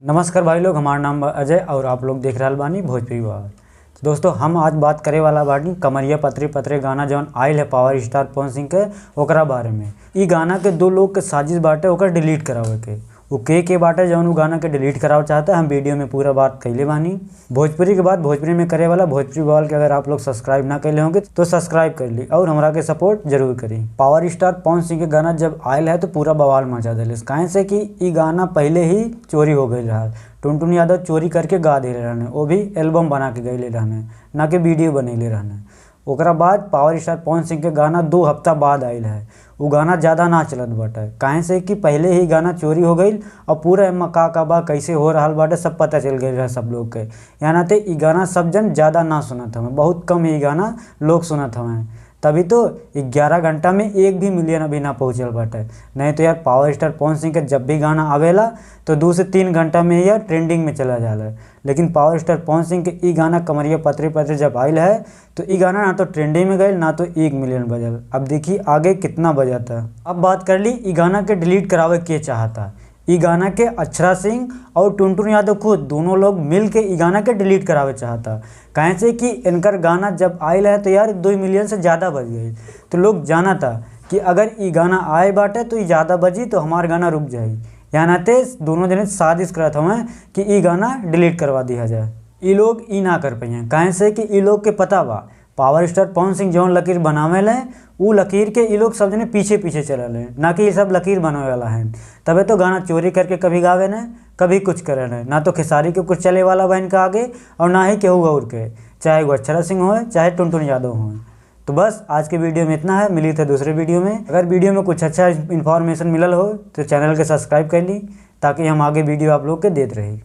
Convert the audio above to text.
नमस्कार भाई लोग, हमारा नाम अजय और आप लोग देख रहा बानी भोजपुरी बवाल। तो दोस्तों हम आज बात करे वाला बानी कमरिया पतरे पतरे गाना जौन आयल है पावर स्टार पवन सिंह के ओकरा बारे में। ई गाना के दो लोग के साजिश बाटे ओकर डिलीट करावे के, वो के बाटे जौन उ गाना के डिलीट करावे चाहता है। हम वीडियो में पूरा बात कैले बानी। भोजपुरी के बाद भोजपुरी में करे वाला भोजपुरी बवाल के अगर आप लोग सब्सक्राइब ना कैले होंगे तो सब्सक्राइब कर ली और हमरा के सपोर्ट जरूर करी। पावर स्टार पवन सिंह के गाना जब आयल है तो पूरा बवाल मचा दिले, काहे से कि ई गाना पहले ही चोरी हो गई रहा। टुनटुन यादव चोरी करके गा दे रहने, वो भी एल्बम बना के गए रहने, ना कि वीडियो बनैले रहने। ओकरा बाद पावर स्टार पवन सिंह के गाना 2 हफ्ता बाद आयल है। वो गाना ज़्यादा ना चलत बाटे, काहे से कि पहले ही गाना चोरी हो गई और पूरा एमा का का बा कैसे हो रहा बाटे सब पता चल गई रहा सब लोग के। यहाँ नाते ई गाना सब जन ज़्यादा ना सुनत हमें, बहुत कम ही गाना लोग सुनत हमें। तभी तो 11 घंटा में 1 भी मिलियन अभी ना पहुँचल बाटे। नहीं तो यार पावर स्टार पवन सिंह के जब भी गाना आवेला तो 2 से 3 घंटा में यार ट्रेंडिंग में चला जाला। लेकिन पावर स्टार पवन सिंह के ई गाना कमरिया पतरे पतरे जब आयल है तो ई गाना ना तो ट्रेंडिंग में गए ना तो 1 मिलियन बजल। अब देखिए आगे कितना बजाता। अब बात कर ली ई गाना के डिलीट करावे के चाहता। ई गाना के अक्षरा सिंह और टुनटुन यादव खुद दोनों लोग मिल के ई गाना के डिलीट करावे चाहता। काहे से कि इनकर गाना जब आयल है तो यार 2 मिलियन से ज़्यादा बज गई, तो लोग जाना था कि अगर ई गाना आए बाटे तो ई ज़्यादा बजी तो हमार गाना रुक जाए। यहाँ नाते दोनों जने साजिश करत हुए कि ई गाना डिलीट करवा दिया जाए। ई लोग ई ना कर पाए, काहे से कि ई लोग के पता बा पावर स्टार पवन सिंह जौन लकीर बनावे ले उ लकीर के ई लोग सब जने पीछे पीछे चलल है, ना कि ये सब लकीर बनावे वाला है। तबे तो गाना चोरी करके कभी गावे न कभी कुछ करे न, ना तो खेसारी के कुछ चले वाला बहन के आगे और ना ही केहू और के, चाहे वो अक्षरा सिंह हो चाहे टुनटुन यादव हो। तो बस आज के वीडियो में इतना है, मिली थे दूसरे वीडियो में। अगर वीडियो में कुछ अच्छा इन्फॉर्मेशन मिलल हो तो चैनल के सब्सक्राइब कर ली ताकि हम आगे वीडियो आप लोग के देते रही।